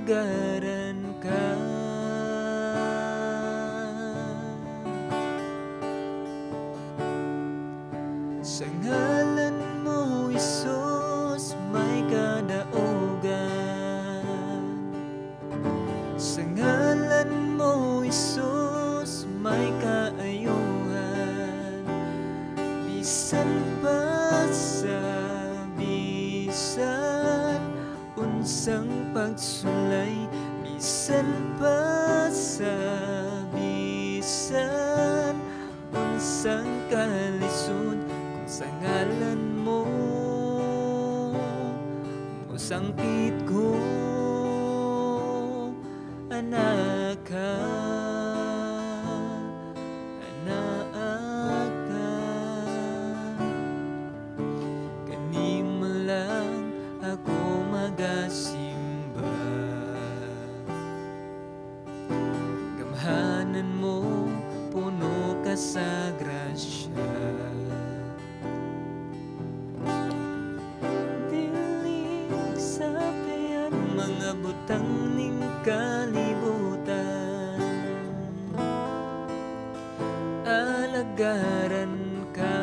Alagaran ka. Sa ngalan mo, Isus, may kadaugan. Sa ngalan mo, Isus, may kaayuhan. Bisan pa sa bisan unsang pagsulay, bisan pa sa bisan unsang kalisod, kung sa ngalan mo mosangpit ko, anaa ka, anaa ka. Kanimo lang ako magasimba. Gamhanan mo, puno ka sa grasya. Dili sapayan mga butang ning kalibutan. Alagaran ka.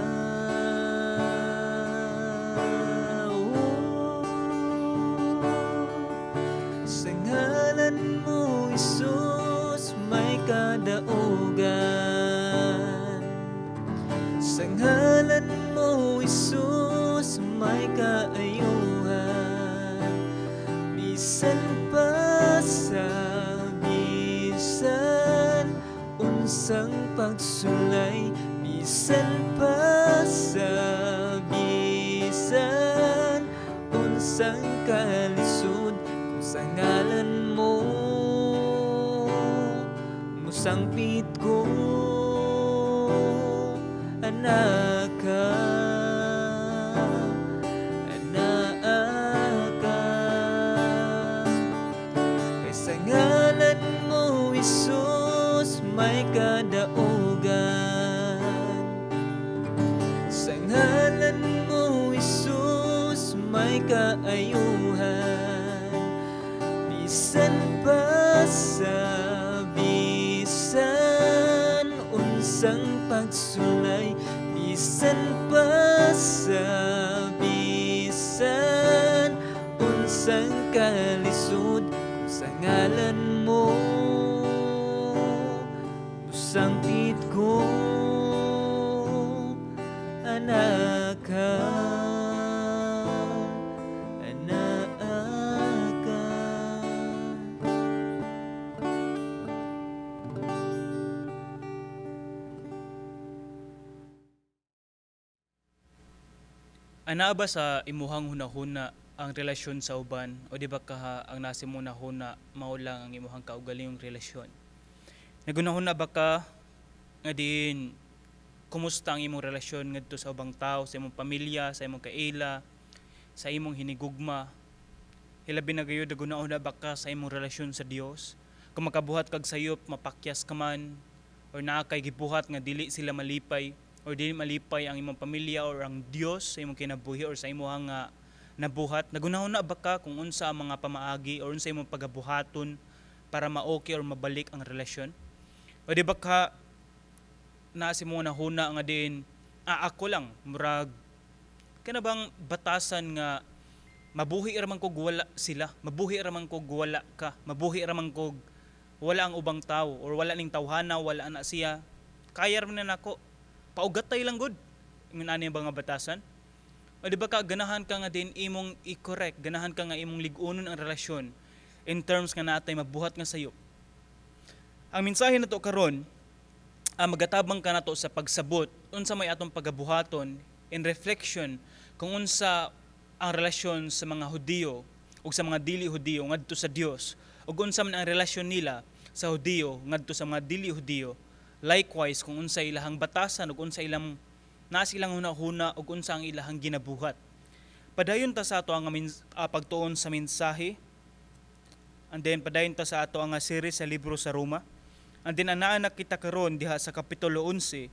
Oh. Sa ngalan mo, Isus, may kadaugan. Sa ngalan mo, Isus, may kaayuhan. Bisan pa sa bisan unsang pagsulay, bisan pa sa bisan unsang kalisod, kung sa ngalan mo mosangpit ko, anaa ka, anaa ka. Kay sa ngalan mo, Isus, may kadaugan. Sa ngalan mo, Isus, may kaayuhan. Bisan pa sa bisan unsang pagsulay, bisan pa sa bisan unsang kalisod, kung sa ngalan mo mosangpit ko, anaa ka, anaa ka. Anaa ba sa imuhang hunahuna ang relasyon sa uban o di ba kaha ang nasa imong hunahuna mao lang ang imuhang kaugalingong relasyon? Nagunahuna ba ka nga diin kumusta ang imong relasyon ngadto sa ubang tao, sa imong pamilya, sa imong kaila, sa imong hinigugma? Hilabi na gayud, nagunahuna ba ka sa imong relasyon sa Dios? Kung makabuhat kag sayop, mapakyas ka man, or naa kay gibuhat nga dili sila malipay, or dili malipay ang imong pamilya or ang Dios sa imong kinabuhi or sa imuhang nga nabuhat. Nagunahuna ba ka kung unsa ang mga pamaagi or unsa imong pagabuhaton para ma-okay or mabalik ang relasyon? O di ba ka naa sa imong hunahuna nga din ako lang, murag kana bang batasan nga mabuhi ra man kog wala sila, mabuhi ra man kog wala ka, mabuhi ra man kog wala ang ubang tao or wala ning tawhana, wala na siya, kaya ra man na nako, paugatay lang gud ingon ani ba nga batasan? O di ba ka ganahan ka nga din imong i-correct, ganahan ka nga imong lig-unon ang relasyon in terms nga natay mabuhat nga sayop? Ang mensahe nato karon, magatabang ka nato sa pagsabot unsa may atong pagabuhaton in reflection kung unsa ang relasyon sa mga Hudiyo ug sa mga dili Hudiyo ngadto sa Dios, ug unsa man ang relasyon nila sa Hudiyo ngadto sa mga dili Hudiyo. Likewise kung unsa ilahang batasan ug unsa ilang naa silang hunahuna ug unsa ang ilahang ginabuhat. Padayon ta sa ato ang pagtuon sa mensahe, and then padayon ta sa ato ang series sa libro sa Roma. And then anaa na kita karon diha sa kapitulo 11.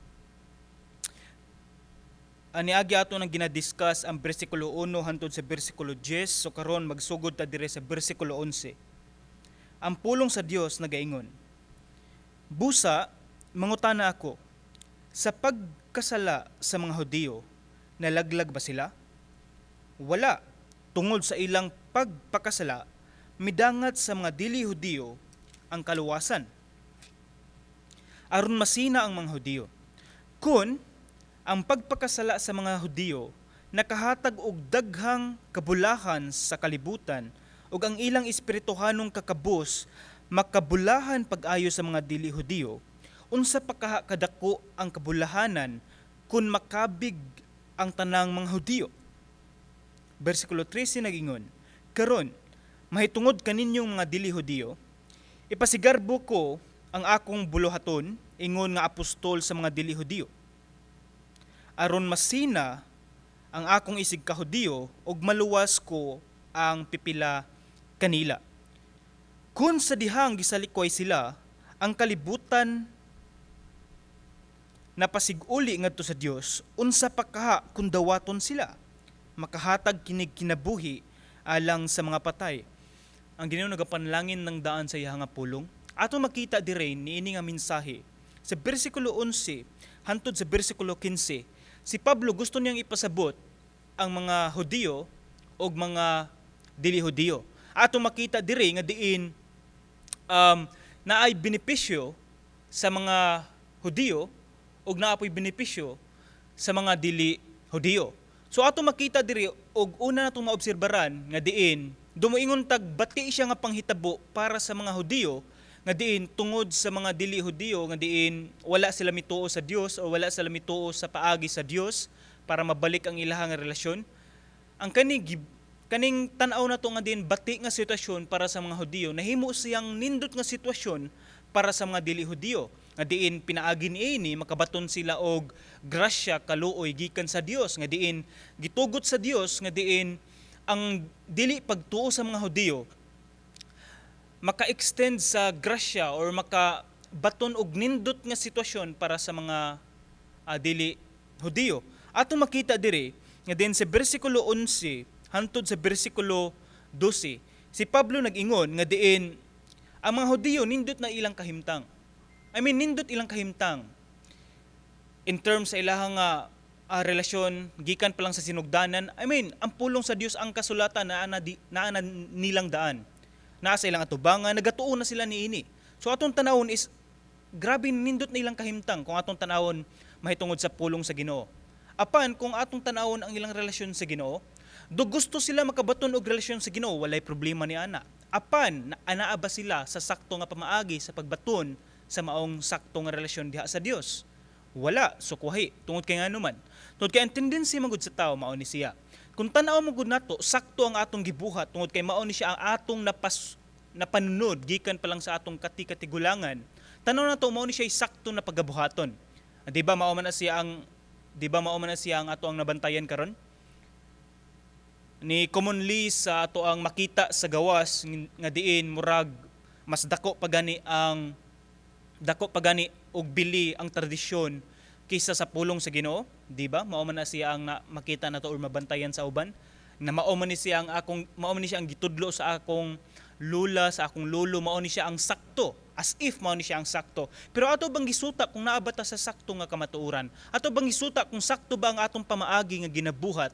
Aniagi ato nang ginadiscuss ang bersikulo 1 hantod sa bersikulo 10. So karon magsugod ta dire sa bersikulo 11. Ang pulong sa Dios nagaingon, "Busa, mangutana ako, sa pagkasala sa mga Hudiyo, nalaglag ba sila? Wala, tungod sa ilang pagpakasala, midangat sa mga dili Hudiyo ang kaluwasan, aron masina ang mga Hudiyo. Kun ang pagpakasala sa mga Hudiyo nakahatag og daghang kabulahan sa kalibutan ug ang ilang espirituhanong kakabus makabulahan pag-ayo sa mga dili Hudiyo, unsa pa kaha kadako ang kabulahanan kun makabig ang tanang mga Hudiyo?" Bersikulo 13 nagingon, "Karon, mahitungod kaninyong mga dili Hudiyo, ipasigarbo ko ang akong buluhaton ingon nga apostol sa mga dili Hudiyo, aron masina ang akong isig ka Hudiyo ug maluwas ko ang pipila kanila. Kung sa dihang gisalikway sila, ang kalibutan napasiguli ngadto sa Dios, unsa pa kaha kung dawaton sila? Makahatag kinig kinabuhi alang sa mga patay." Ang Ginoo nagapanalangin ng daan sa iyang nga pulong. Ato makita dire niini nga mensahe sa bersikulo 11 hantod sa bersikulo 15, si Pablo gusto niyang ipasabot ang mga Hudiyo o mga dili Hudiyo. Ato makita dire nga diin naay benepisyo sa mga Hudiyo ug naa po'y benepisyo sa mga dili Hudiyo. So ato makita diri og una natong maobserbaran nga diin dumuingon tag bati siya nga panghitabo para sa mga Hudiyo, nga diin tungod sa mga dili Hudiyo nga diin wala sila mituo sa Dios o wala sila mituo sa paagi sa Dios para mabalik ang ilahang relasyon. Ang kaning tan-aw na to nga diin bati nga sitwasyon para sa mga Hudiyo, nahimo siyang nindot nga sitwasyon para sa mga dili Hudiyo, nga diin pinaagi niini makabaton sila og grasya, kaluoy gikan sa Dios, nga diin gitugot sa Dios nga diin ang dili pagtuo sa mga Hudiyo maka-extend sa grasya or makabaton og nindot nga sitwasyon para sa mga dili Hudiyo. Atong makita diri nga din sa bersikulo 11 hantod sa bersikulo 12, si Pablo nag-ingon nga diin ang mga Hudiyo nindot na ilang kahimtang. I mean, nindot ilang kahimtang in terms sa ilahang nga relasyon gikan pa lang sa sinugdanan. I mean, ang pulong sa Dios, ang kasulatan, naa na nilang daan. Naa sa ilang atubangan, nagatuo na sila niini. So atong tanawon is grabe nindot na ilang kahimtang kung atong tanawon mahitungod sa pulong sa Ginoo. Apan kung atong tanawon ang ilang relasyon sa Ginoo, do gusto sila makabaton og relasyon sa Ginoo, walay problema ni ana. Apan anaa ba sila sa sakto nga pamaagi sa pagbaton sa maong sakto nga relasyon diha sa Dios? Wala, so kuwahi. Tungod kay ngano man? Tungod kay ang tendency man gud sa tao mao ni siya. Kung tan-aw mo gud nato, sakto ang atong gibuhat tungod kay mao ni siya ang atong napanunod gikan pa lang sa atong katikatigulangan. Tan-aw nato, mao ni siya sakto na pagabuhaton. Di ba mao man na siya ang ato ang nabantayan karon? Ni commonly sa ato ang makita sa gawas nga diin murag mas dako pa gani og bili ang tradisyon kaysa sa pulong sa Ginoo, di ba? Mao man na siya ang makita nato or mabantayan sa uban na mao man ni siya ang gitudlo sa akong lula, sa akong lolo, mao ni siya ang sakto. As if mao ni siya ang sakto. Pero ato bang gisuta kung naa ba ta sa sakto nga kamatuoran? Ato bang gisuta kung sakto ba ang atong pamaagi nga ginabuhat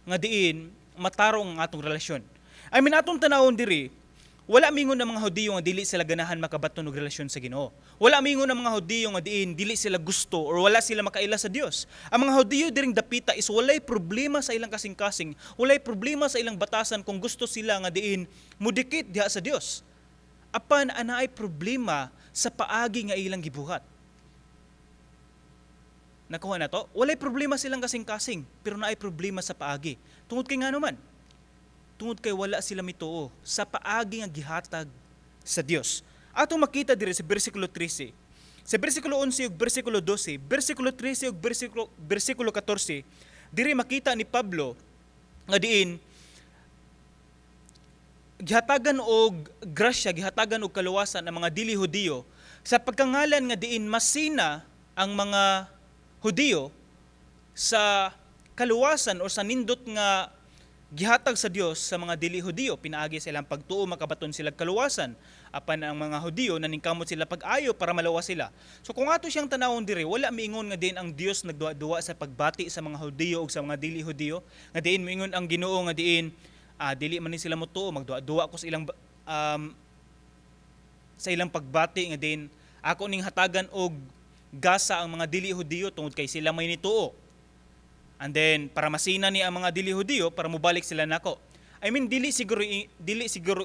nga diin matarong ang atong relasyon? I mean, atong tanawon diri, wala mingon ng mga Hudiyo nga dili sila ganahan makabaton og relasyon sa Ginoo. Wala mingon ng mga Hudiyo nga diin dili sila gusto or wala sila makaila sa Dios. Ang mga Hudiyo diring dapita is walay problema sa ilang kasing-kasing, walay problema sa ilang batasan kung gusto sila nga diin mudikit diha sa Dios. Apan anaay problema sa paagi nga ilang gibuhat. Nakuha na to? Walay problema silang kasing-kasing, pero naay problema sa paagi. Tungod kay ngano man? Tungod kay wala sila mituo sa paagi nga gihatag sa Dios. Atong makita diri sa bersikulo 13. Sa bersikulo 11 ug bersikulo 12, bersikulo 13 ug bersikulo 14, diri makita ni Pablo nga diin gihatagan og grasya, gihatagan og kaluwasan ang mga dili Hudiyo sa pagkangalan nga diin masina ang mga Hudiyo sa kaluwasan o sa nindot nga Gihatag sa Dios sa mga dili Hudiyo pinaagi sa ilang pagtuo, makabaton sila kaluwasan, apan ang mga Hudiyo naningkamot sila pag-ayo para malawas sila. So kung ato siyang tanawon diri, wala miingon nga diin ang Dios nagduwa-duwa sa pagbati sa mga Hudiyo ug sa mga dili Hudiyo, nga diin miingon ang Ginoo nga diin dili man ni sila motuo, magduwa-duwa ko sa ilang pagbati, nga diin ako ning hatagan og gasa ang mga dili Hudiyo tungod kay sila may nituo. And then para masina ni ang mga dili Hudiyo para mobalik sila nako. I mean, dili siguro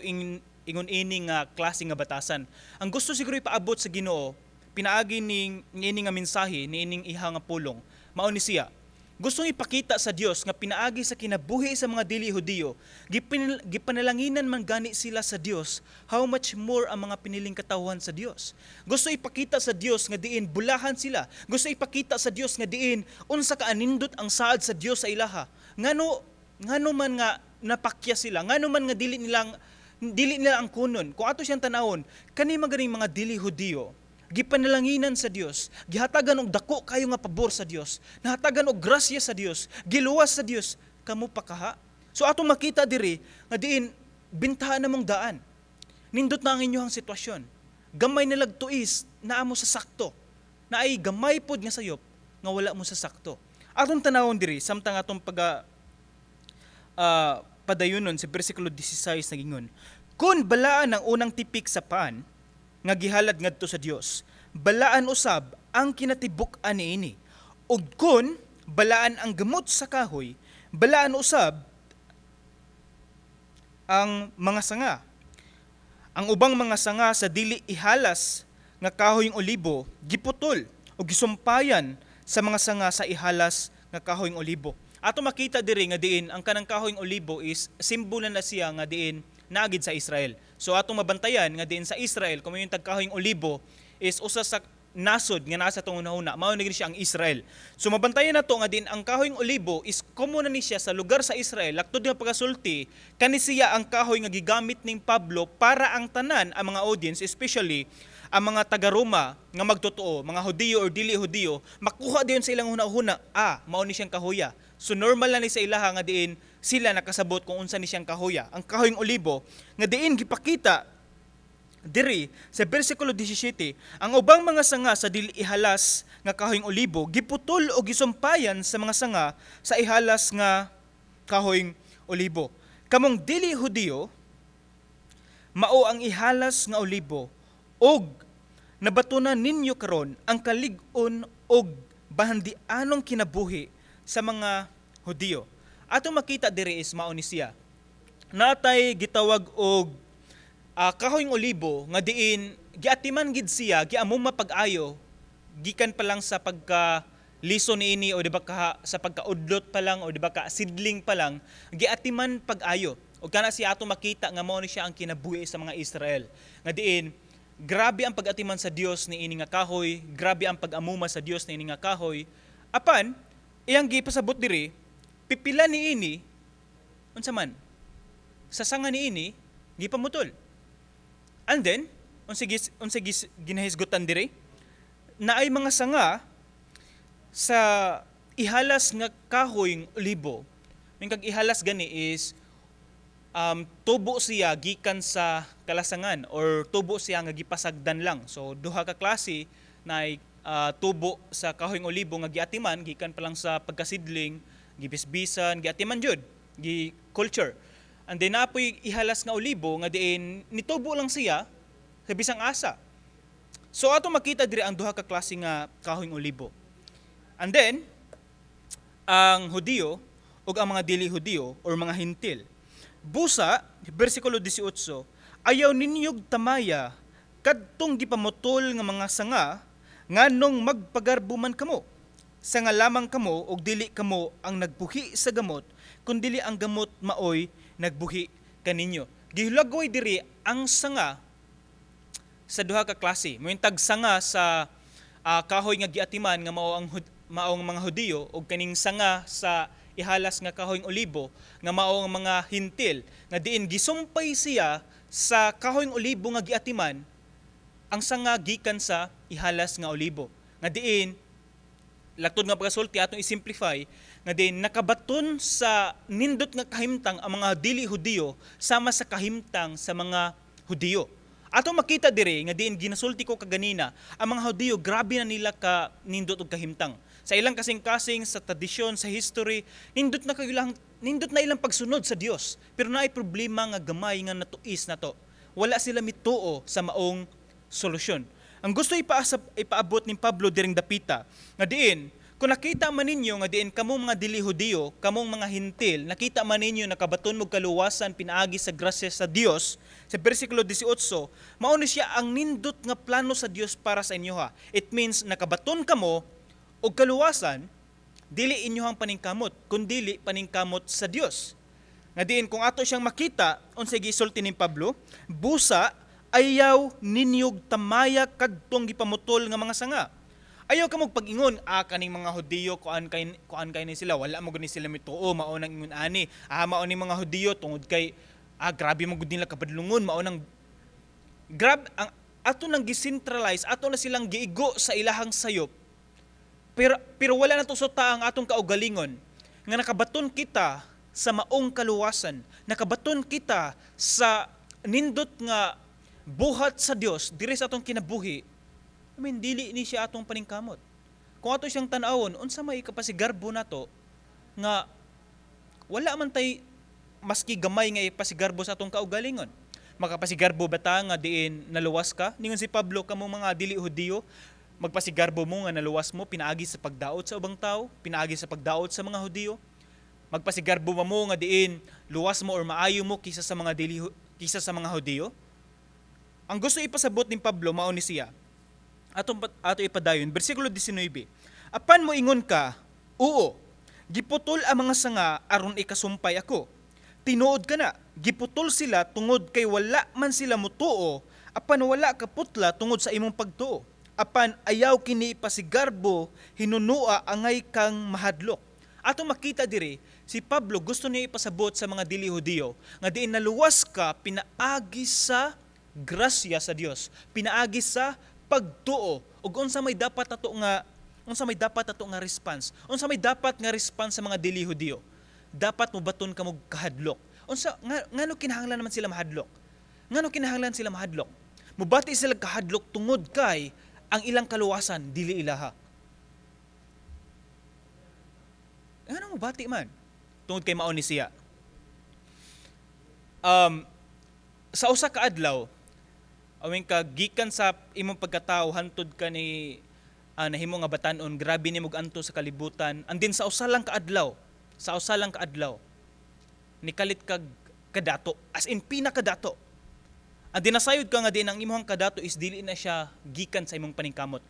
ingon ini nga klase nga batasan. Ang gusto siguro ipaabot sa Ginoo pinaagi ning ini nga mensahe, niining iha nga pulong, mao ni siya. Gusto ipakita sa Dios nga pinaagi sa kinabuhi sa mga dili Hudiyo, gipanalanginan man gani sila sa Dios, how much more ang mga piniling katawhan sa Dios. Gusto ipakita sa Dios nga diin bulahan sila. Gusto ipakita sa Dios nga diin unsa ka anindot ang saad sa Dios sa ilaha. Ngano man nga napakya sila, ngano man nga dili nila ang kunon. Kung ato siyang tanawon, kani maganing mga dili Hudiyo, gipanalanginan sa Dios, gihatagan og dako kayo nga pabor sa Dios, nahatagan og grasya sa Dios, giluwas sa Dios, kamo pa kaha. So atong makita diri nga diin bintahan namong daan. Nindot na ang inyong sitwasyon. Gamay na tuis naa mo sa sakto. Naay gamay pod nga sayop nga wala mo sa sakto. Atong tanawon diri samtang atong pag padayonon sa bersikulo 16, nagingon, "Kung balaan ang unang tipik sa pan nga gihalad ngadto sa Dios, balaan usab ang kinatibuk-an niini. Ug kun balaan ang gamot sa kahoy, balaan usab ang mga sanga. Ang ubang mga sanga sa dili ihalas nga kahoyng olibo giputol o gisumpayan sa mga sanga sa ihalas nga kahoyng olibo." Ato makita diri nga diin ang kanang kahoyng olibo is simbolo na siya nga diin naagid sa Israel. So atong mabantayan nga diin sa Israel, kung yung tagkahoyng olibo is usa sa nasod nga nasa atong hunahuna, mao na gid siya ang Israel. So mabantayan nato nga din ang kahoyng olibo is common na ni siya sa lugar sa Israel. Laktod nga pagasulti, kani siya ang kahoy nga gigamit ning Pablo para ang tanan ang mga audience, especially ang mga taga-Roma nga magtotoo, mga Hudiyo or dili Hudiyo, makuha diyon sa ilang hunahuna, mao ni siyang kahoya. So normal na ni sa ilaha nga diin sila nakasabot kung unsa ni siyang kahoya. Ang kahoyng olibo nga diin gipakita diri sa bersikulo 17, ang ubang mga sanga sa dili ihalas nga kahoyng olibo giputol o gisumpayan sa mga sanga sa ihalas nga kahoyng olibo. Kamong dili Hudiyo, mao ang ihalas nga olibo og nabatunan ninyo karon ang kalig-on og bahandianong kinabuhi sa mga Hudiyo. Atong makita diri is mao ni siya. Natay gitawag og kahoyng olibo nga diin giatiman gid siya, giamom mapag-ayo gikan pa lang sa pagka liso niini o di ba ka sa pagkaudlot pa lang o di ba ka seedling pa lang, giatiman pag-ayo. O kana siya ato makita nga mao ni siya ang kinabuhi sa mga Israel nga diin grabe ang pag-atiman sa Dios niini nga kahoy, grabe ang pag-amuma sa Dios niini nga kahoy. Apan iyang gipasabot diri, pipila niini, unsa man sa sanga niini, gipamutol. And then, unsa ginahisgutan diri? Naay mga sanga sa ihalas nga kahoy olibo. May kag ihalas gani is tubo siya gikan sa kalasangan or tubo siya nga gipasagdan lang. So duha ka klase na tubo sa kahoyng olibo nga giatiman gikan pa lang sa pagkasidling, gibisbisan, giatiman jud, gi culture. And then napoy ihalas nga olibo nga diin nitubo lang siya sa bisang asa. So ato makita diri ang duha ka klase nga kahoyng olibo. And then ang Hudiyo ug ang mga dili Hudiyo or mga Hintil. Busa, bersikulo 18, ayaw ninyog tamaya kadtong gipamutol nga mga sanga, nganong magpagarbo man kamo. Sanga lamang kamo ug dili kamo ang nagbuhi sa gamot, kundili ang gamot maoy nagbuhi kaninyo. Gihulagway diri ang sanga sa duha ka klase. Mointag sanga sa kahoy nga giatiman nga mao ang mga Hudiyo ug kaning sanga sa ihalas nga kahoyng olibo nga mao ang mga Hintil, nga diin gisumpay siya sa kahoyng olibo nga giatiman ang sanga gikan sa ihalas nga olibo. Nga diin laktod nga pagasulti, atong i-simplify Nga diin nakabaton sa nindot nga kahimtang ang mga dili Hudiyo sama sa kahimtang sa mga Hudiyo. Ato makita diri nga diin ginasulti ko kaganina, ang mga Hudiyo, grabe na nila ka nindot og kahimtang. Sa ilang kasing-kasing, sa tradisyon, sa history, nindot na kayo lang, nindot na ilang pagsunod sa Dios. Pero naay problema nga gamay nga natuis na to. Wala sila mituo sa maong solusyon. Ang gusto ipaabot ni Pablo diring dapita, nga diin, kung nakita man ninyo nga diin kamong mga dili Hudiyo, kamong mga Hintil, nakita man ninyo nakabaton mo kaluwasan pinaagi sa grasya sa Dios, sa bersikulo 18, mao ni siya ang nindot nga plano sa Dios para sa inyo ha. It means nakabaton kamo og kaluwasan, dili inyohang paningkamot, kundili paningkamot sa Dios. Nga diin kung ato siyang makita, unsay gisulti ni Pablo, "Busa ayaw ninyog tamaya kadtong gipamutol nga mga sanga." Ayaw ka mo pag-ingon, "Ah, kaning mga Hudiyo, kuan kay ni sila, wala mo gani sila mituo, mao nang ingon ani. Ah, mao ni mga Hudiyo tungod kay grabe mo gud nila kabadlungon, mao nang grab ang ato nang gicentralize, ato na silang giigo sa ilahang sayop." Pero wala na suta ang atong kaugalingon nga nakabaton kita sa maong kaluwasan, nakabaton kita sa nindot nga buhat sa Dios diri sa atong kinabuhi. I mean, dili ni siya atong paningkamot. Kung ato siyang tan-awon, unsa may kapasigarbo nato nga wala man tay maski gamay nga ipasigarbo sa atong kaugalingon? Makapasigarbo ba ta nga diin naluwas ka? Ningon si Pablo, "Kamo mga dili Hudiyo, magpasigarbo mo nga naluwas mo pinaagi sa pagdaot sa ubang tao, pinaagi sa pagdaot sa mga Hudiyo? Magpasigarbo ba mo nga diin luwas mo or maayo mo kisa sa mga Hudiyo?" Ang gusto ipasabot ni Pablo, mao ni siya. Ato ipadayon, bersikulo 19. "Apan moingon ka, 'Oo, giputol ang mga sanga aron ikasumpay ako.' Tinuod kana, giputol sila tungod kay wala man sila mutuo, apan wala kaputla tungod sa imong pagtuo. Apan ayaw kini ipasigarbo, hinunua angay kang mahadlok." Ato makita diri, si Pablo gusto niya ipasabot sa mga dili Hudiyo nga diin naluwas ka pinaagi sa grasya sa Dios, pinaagi sa pagtuo. Ug unsa may dapat ato nga response? Unsa may dapat nga response sa mga dili Hudiyo? Dapat mobaton ka mo kahadlok. Unsa nga ngano kinahanglan naman sila mahadlok? Ngano kinahanglan sila mahadlok? Mubati sila kahadlok tungod kay ang ilang kaluwasan dili ilaha. Ngano mobati man? Tungod kay mao ni siya. Sa usa ka adlaw, awing ka gikan sa imong pagkatao hantod ka ni nahimo nga batan-on, grabe ni anto sa kalibutan. And then sa usa lang ka adlaw, sa usa lang ka adlaw, nikalit kag kadato, as in pinakadato. And then nasayod ka nga diin ang imong kadato is dili na siya gikan sa imong paningkamot.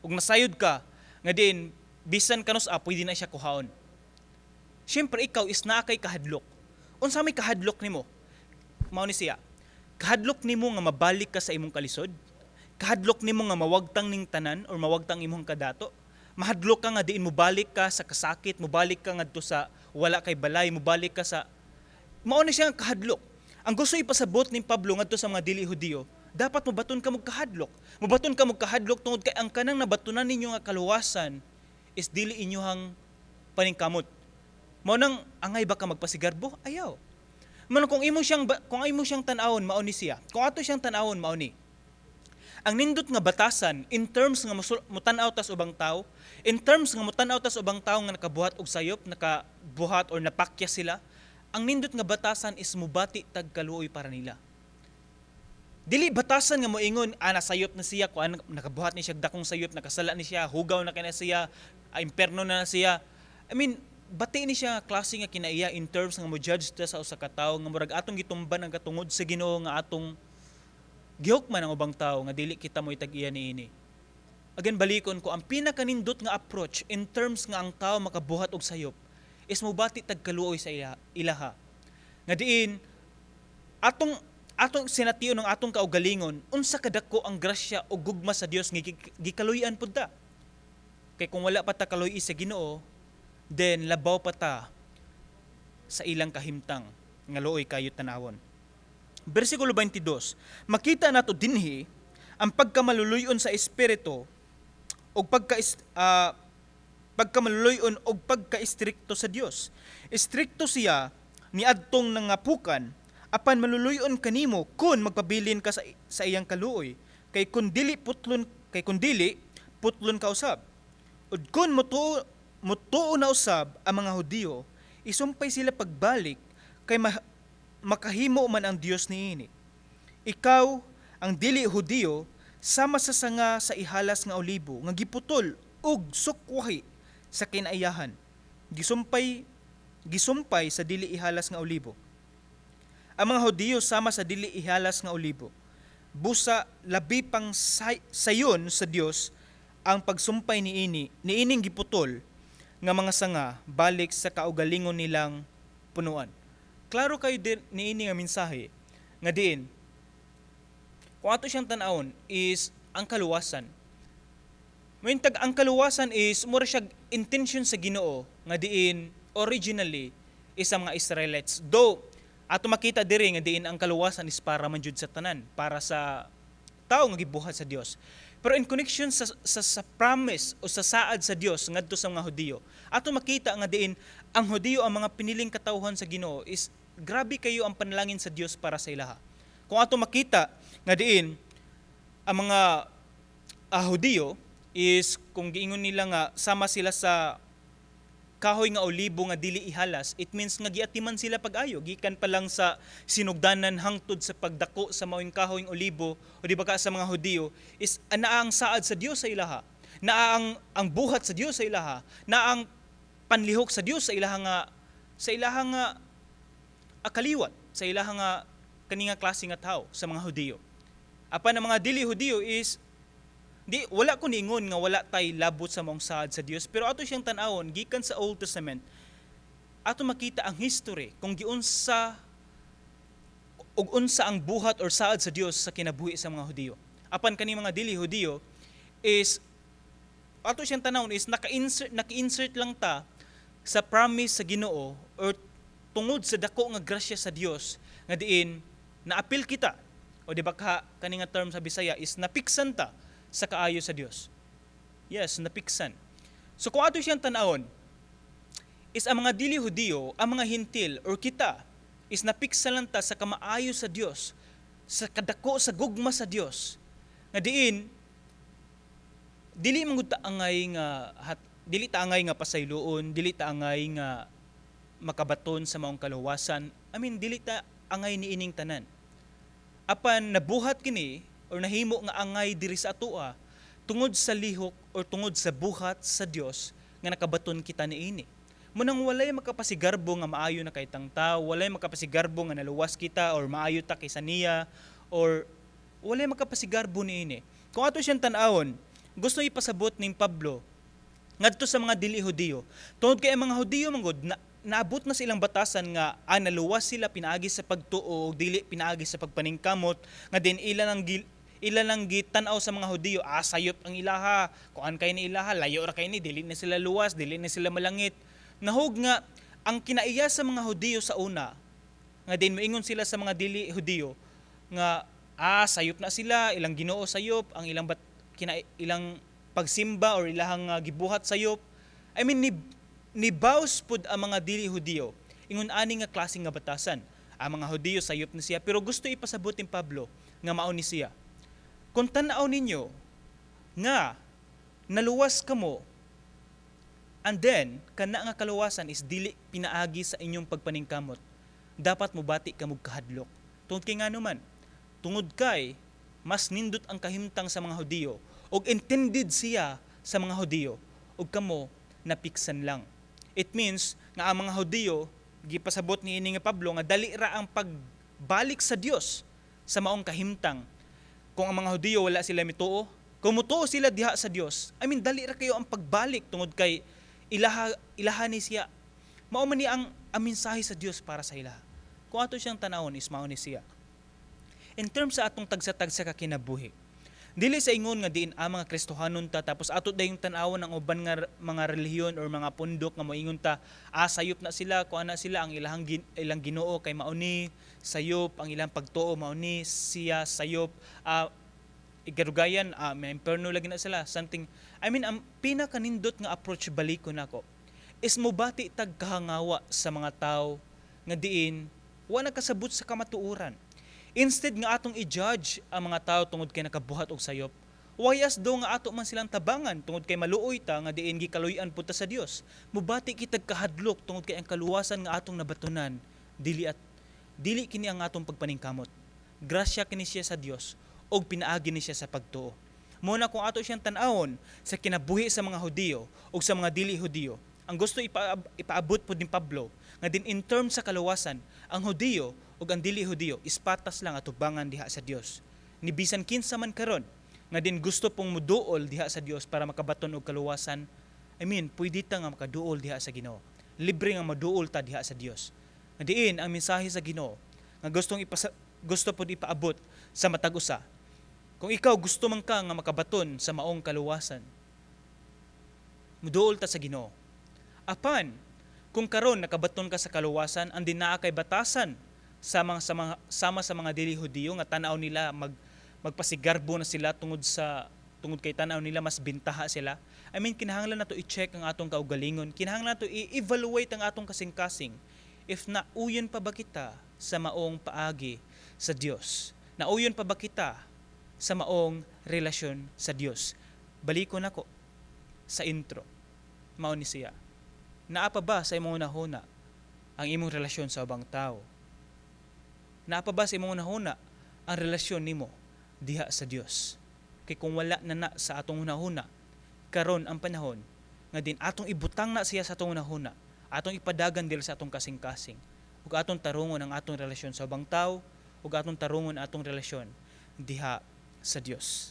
Ug nasayod ka nga diin bisan kanus-a pwede na siya kuhaon. Siyempre ikaw is naa kay kahadlok. Unsa may kahadlok nimo? Mao ni siya. Kahadlok nimo nga mabalik ka sa imong kalisod? Kahadlok nimo nga mawagtang ning tanan or mawagtang imong kadato? Mahadlok ka nga diin mobalik ka sa kasakit, mobalik ka ngadto sa wala kay balay, mobalik ka sa. Mao ni siya ang kahadlok. Ang gusto ipasabot ni Pablo ngadto sa mga dili Hudiyo, dapat mobaton ka mo kahadlok. Mobaton ka mo kahadlok tungod kay ang kanang nabatunan ninyo nga kaluwasan is dili inyohang paningkamot. Mao nang angay ba ka magpasigarbo? Ayaw. Man kung imo siyang tan-awon, mao ni siya. Kung ato siyang tan-awon, mao ni. Ang nindot nga batasan in terms nga mutan-aw tas ubang tao, in terms nga mutan-aw tas ubang tao nga nakabuhat og sayop, nakabuhat or napakya sila, ang nindot nga batasan is mubati tag kaluoy para nila. Dili batasan nga moingon, "Ah, nasayop na siya, kuan, nakabuhat ni siya dakong sayop, nakasala ni siya, hugaw na kay na siya, ah, imperno na, na siya." I mean, bati ni siya nga klase nga kinaiya in terms nga mo judge ta sa usa ka tawo nga murag atong gitumban ang katungod sa Ginoo nga atong gihukman ang ubang tawo nga dili kita mo itag-iya niini. Again, balikon ko, ang pinakanindot nga approach in terms nga ang tao makabuhat og sayop is mobati tag kaluoy sa ilaha. Nga diin atong atong sination ng atong kaugalingon unsa kadako ang grasya o gugma sa Dios nga gikaluy-an pud ta. Kay kung wala pa ta kaluy sa Ginoo, then labaw pa ta sa ilang kahimtang nga luoy kayo tanawon. Bersikulo 22, makita nato dinhi ang pagkamaluluyon sa espiritu o pagka Pagkamaluluy-on og pagka-istrikto sa Dios. Istrikto siya niadtong nangapukan, apan maluluy-on kanimo kun magpabilin ka sa iyang kaluoy, kay kun dili putlon ka usab. Ug kun mutuo na usab ang mga Hudiyo, isumpay sila pagbalik, kay makahimo man ang Dios niini. Ikaw, ang dili Hudiyo, sama sa sanga sa ihalas nga olibo nga giputol ug sukwahi sa kinaiyahan. Gisumpay sa dili ihalas nga olibo. Ang mga Hudiyo sama sa dili ihalas nga olibo. Busa labi pang sayon sa Dios ang pagsumpay niining giputol nga mga sanga balik sa kaugalingon nilang punuan. Klaro kayo din niini nga mensahe nga diin kung ato siyang tan-awon is ang kaluwasan. Mointag ang kaluwasan is mura siya intention sa Ginoo nga diin originally is ang mga Israelites. Though ato makita diri nga diin ang kaluwasan is para man jud sa tanan, para sa tao nga gibuhat sa Dios. Pero in connection sa promise o sa saad sa Dios ngadto sa mga Hudiyo, ato makita nga diin ang Hudiyo, ang mga piniling katawhan sa Ginoo, is grabe kayo ang panalangin sa Dios para sa ilaha. Kung ato makita nga diin ang mga Hudiyo is kung giingon nila nga sama sila sa kahoy nga olibo nga dili ihalas, it means nga giatiman sila pag-ayo gikan pa lang sa sinugdanan hangtod sa pagdako sa maoing kahoy nga olibo o di ba ka sa mga Hudiyo is naa ang saad sa Dios sa ilaha, naa ang buhat sa Dios sa ilaha, naa ang panlihok sa Dios sa ilaha nga akaliwat, sa ilaha nga kani nga klase nga tao, sa mga Hudiyo. Apan ang mga dili Hudiyo is di wala ko niingon nga wala tay labot sa maong saad sa Dios, pero ato siyang tan-awon gikan sa Old Testament, ato makita ang history kung giunsa ug unsa ang buhat or saad sa Dios sa kinabuhi sa mga Hudiyo. Apan kani mga dili Hudiyo is ato siyang tanawon is naka-insert lang ta sa promise sa Ginoo or tungod sa dako nga grasya sa Dios nga diin naapil kita o di ba ka kani nga term sa Bisaya is napiksan ta sa kaayo sa Dios. Yes, napiksan. So kung ato siyang tan-awon is ang mga dili Hudiyo, ang mga Hintil or kita is napiksan lang ta sa kamaayo sa Dios, sa kadako sa gugma sa Dios. Nga diin dili man gud ta angay nga dili ta angay nga pasayloon, dili ta angay nga makabaton sa maong kaluwasan. I mean, dili ta angay niining tanan. Apan nabuhat kini or nahimo nga angay diri sa atoa tungod sa lihok or tungod sa buhat sa Dios nga nakabaton kita niini. Munang walay makapasigarbo nga maayo na kay tang tao, walay makapasigarbo nga naluwas kita or maayo ta kaysa niya or walay makapasigarbo niini. Kung ato siyang tan-awon, gusto ipasabot ning Pablo ngadto sa mga dili Hudiyo. Tungod kay ang mga Hudiyo manggod na naabot na silang batasan nga naluwas sila pinaagi sa pagtuo ug dili pinaagi sa pagpaningkamot, nga din ila lang gitan-aw sa mga Hudiyo, sayop ang ilaha, kuan kay ni ilaha, layo ra kay ni, dili na sila luwas, dili na sila malangit. Nahog nga ang kinaiya sa mga Hudiyo sa una nga din moingon sila sa mga dili Hudiyo nga sayop na sila, ilang Ginoo sayop, ang ilang bat, kina, ilang pagsimba or ilahang gibuhat sayop. I mean, ni baws pud ang mga dili Hudiyo ingon ani nga klase nga batasan. Ang mga Hudiyo sayop ni siya, pero gusto ipasabot ni Pablo nga mao ni siya. Kung tan-aw ninyo nga naluwas kamo and then kana nga kaluwasan is dili pinaagi sa inyong pagpaningkamot, dapat mobati kamo kahadlok. Tungod kay ngano man? Tungod kay mas nindot ang kahimtang sa mga Hudiyo og intended siya sa mga Hudiyo ug kamo napiksan lang. It means nga ang mga Hudiyo, gipasabot ni ini nga Pablo nga dali ra ang pagbalik sa Dios sa maong kahimtang. Kung ang mga Hudiyo wala sila mituo, kung mutuo sila diha sa Dios, I mean, dali ra kayo ang pagbalik tungod kay ilaha ni siya. Mao man ni ang mensahe sa Dios para sa ilaha. Kung ato siyang tanawon is mao ni siya. In terms sa atong tagsa-tagsa ka kinabuhi, dili sa ingon nga diin ang mga Kristohanon ta tapos ato dayong tan-awon ang uban nga mga relihiyon or mga pundok nga moingon ta, sayop na sila, kuan na sila, ang ilang Ginoo kay mao ni sayop, ang ilang pagtuo mao ni siya sayop. Igarugayan, may imperno lagi na sila, something. I mean, ang pinakanindot nga approach, baliko nako, is mobati tag kahangawa sa mga tao nga diin wa nakasabot sa kamatuoran. Instead nga atong i-judge ang mga tao tungod kay nakabuhat og sayop, why as do nga ato man silang tabangan tungod kay maluoy ta nga diin gikaluy-an pud ta sa Dios. Mubati kitag kahadlok tungod kay ang kaluwasan nga atong nabatunan dili at dili kini ang atong pagpaningkamot. Grasya kini siya sa Dios og pinaagi ni siya sa pagtuo. Mao na kung ato siyang tan-awon sa kinabuhi sa mga Hudiyo ug sa mga dili Hudiyo, ang gusto ipaabot pod ni Pablo nga din in terms sa kaluwasan, ang Hudiyo ug ang dili Hudiyo ispatas lang atubangan diha sa Dios. Ni bisan kinsa man karon nga din gusto pong muduol diha sa Dios para makabaton og kaluwasan, I mean, pwede ta nga makaduol diha sa Ginoo. Libre nga maduol ta diha sa Dios. Nga diin ang mensahe sa Ginoo nga gusto pod ipaabot sa matag usa. Kung ikaw gusto man ka nga makabaton sa maong kaluwasan, muduol ta sa Ginoo. Apan, kung karon nakabaton ka sa kaluwasan, ang dinaa kay batasan sa mga sama sa mga dili Hudiyo nga tan-aw nila magpasigarbo na sila tungod kay tan-aw nila mas bintaha sila. I mean, kinahanglan nato i-check ang atong kaugalingon, kinahanglan nato i-evaluate ang atong kasing-kasing if nauyon pa ba kita sa maong paagi sa Dios. Nauyon pa ba kita sa maong relasyon sa Dios? Baliko nako sa intro. Mao ni siya. Naa pa ba sa imong hunahuna ang imong relasyon sa ubang tao? Naa pa ba sa imong hunahuna ang relasyon nimo diha sa Dios? Kay kung wala na na sa atong hunahuna, karon ang panahon nga din atong ibutang na siya sa atong hunahuna, atong ipadagan diri sa atong kasing-kasing, ug atong tarungon ang atong relasyon sa ubang tao, ug atong tarungon ang atong relasyon diha sa Dios.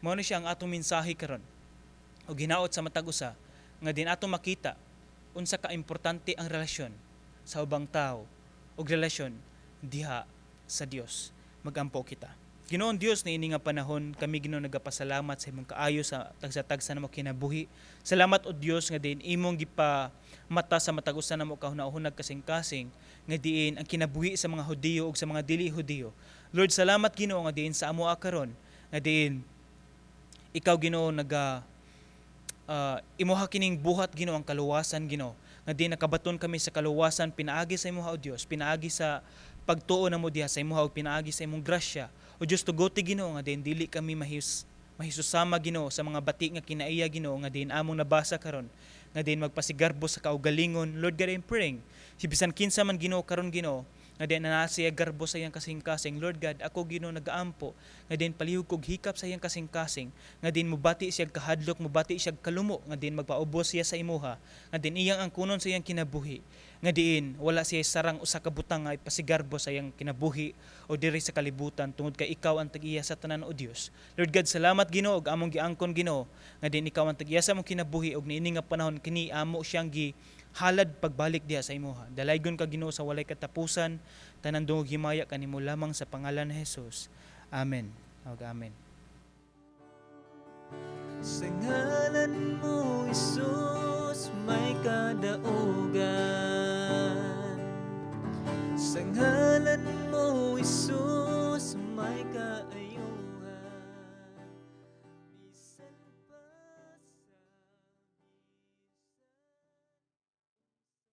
Mao ni siya ang atong mensahe karon. Ug hinaot sa matag usa nga din atong makita unsa ka importante ang relasyon sa ubang tao ug relasyon diha sa Dios. Magampo kita. Ginoong Dios, niini nga panahon kami, Ginoo, nagapasalamat sa imong kaayo sa tagsa-tagsa namo kinabuhi. Salamat, o Dios, nga diin imong gipa mata sa matag usa namo kahuna-hunag kasing-kasing nga diin ang kinabuhi sa mga Hudiyo ug sa mga dili Hudiyo. Lord, salamat, Ginoo, nga diin sa amoa karon nga diin ikaw, Ginoo, naga imuha kining buhat, Ginoo, ang kaluwasan, Ginoo, nga di nakabaton kami sa kaluwasan pinaagi sa imuha, o Dios, pinaagi sa pagtuo namo diha sa imuha ug pinaagi sa imong grasya. O Dios, tugoti, Ginoo, nga din dili kami mahisusama, Ginoo, sa mga bati nga kinaiya, Ginoo, nga din among nabasa karon nga din magpasigarbo sa kaugalingon. Lord God, I'm praying si bisan kinsa man, Ginoo, karon, Ginoo, nga din na siya garbo sa iyang kasing-kasing. Lord God, ako, Ginoo, nagaampo nga din palihog kog hikap sa iyang kasing-kasing nga din mubati siya kahadlok, mubati siya kalumo nga din magpaubos siya sa imuha, nga din iyang angkunon sa iyang kinabuhi nga diin wala siya sarang usa ka butang nga ipasigarbo sa iyang kinabuhi o diri sa kalibutan tungod kay ikaw ang tag-iya sa tanan, o Dios. Lord God, salamat, Ginoo, ug among giangkon, Ginoo, nga din ikaw ang tag-iya sa among kinabuhi ug niini nga panahon kini amo siyang gi halad pagbalik diha sa imuha. Dalaygon ka, Ginoo, sa walay katapusan. Tanan dungog, himaya kanimo lamang sa pangalan ni Jesus. Amen. Ug amen. Sa ngalan mo, Isus, may kadaugan. Sa ngalan mo, Isus.